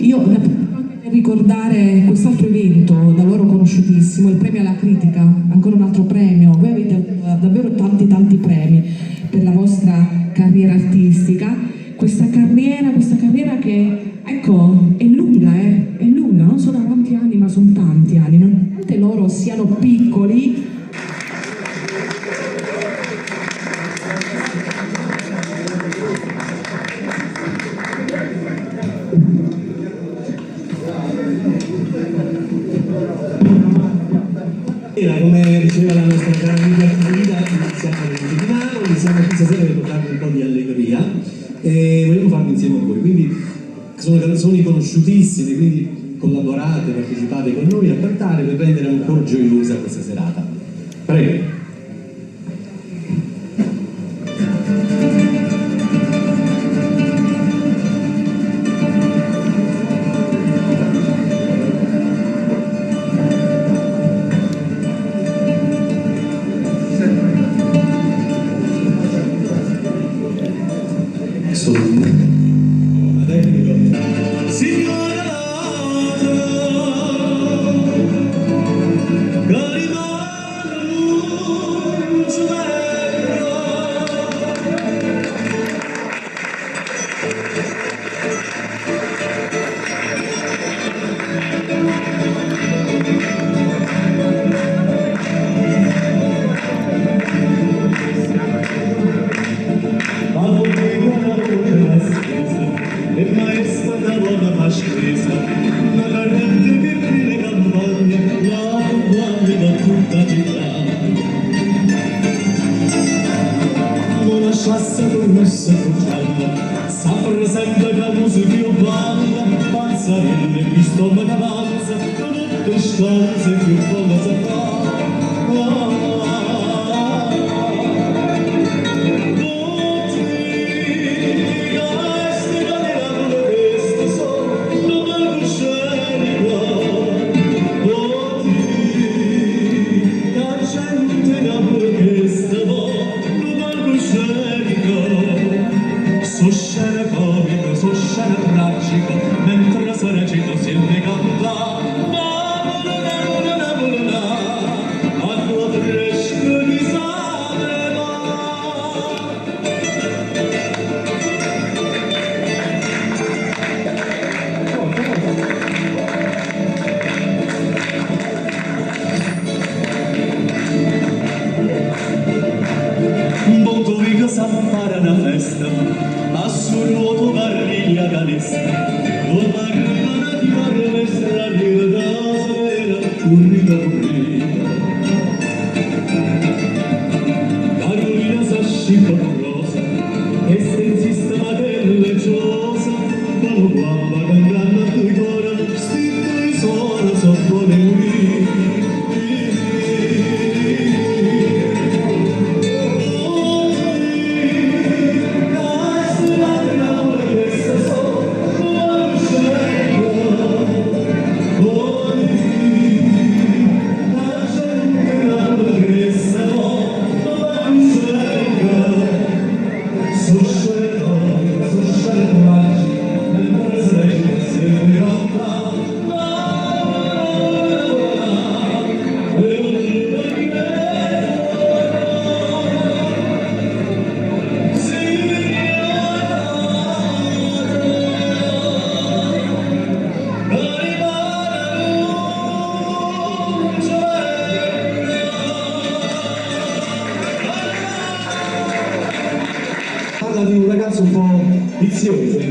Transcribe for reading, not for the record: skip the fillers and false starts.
Io ne approfitto anche per ricordare quest'altro evento da loro conosciutissimo, il premio alla critica, ancora un altro premio. Voi avete avuto davvero tanti tanti premi per la vostra carriera artistica. Questa carriera che, ecco, è lunga, è lunga, non so da quanti anni, ma sono tanti anni, nonostante loro siano piccoli. Come diceva la nostra cara amica Guida, iniziamo le luce di mano, iniziamo qui stasera per portarvi un po' di allegria e vogliamo farlo insieme a voi. Quindi sono canzoni conosciutissime, quindi collaborate, partecipate con noi a cantare per rendere ancora gioiosa questa serata. Prego. Solo un tecnico. Signora ladra, che rimane un gemello. Ma voleva la voce la stesa, e maestra da donna fa spesa, una carrette che per le campagne, la compagna da tutta città. Una sciassa con rossa con gialla, sempre sempre che musica io balla, panzarelle, pistola che avanza, con tutte stanze più bella sa fa. So scena comica, so scena tragica, mentre si recita si canta. Napoli, Napoli, Napoli, acqua fresca di sale va. Bonto vico s'appara una festa, ma sul ruoto varriglia canesta, come arriva una di arriva da sera, currita currita. Carolina s'ascica rosa, e se insiste ma che leggiosa, quando guamba canganna tu cora, sti due sono sotto le unì. Parla di un ragazzo un po' vizioso.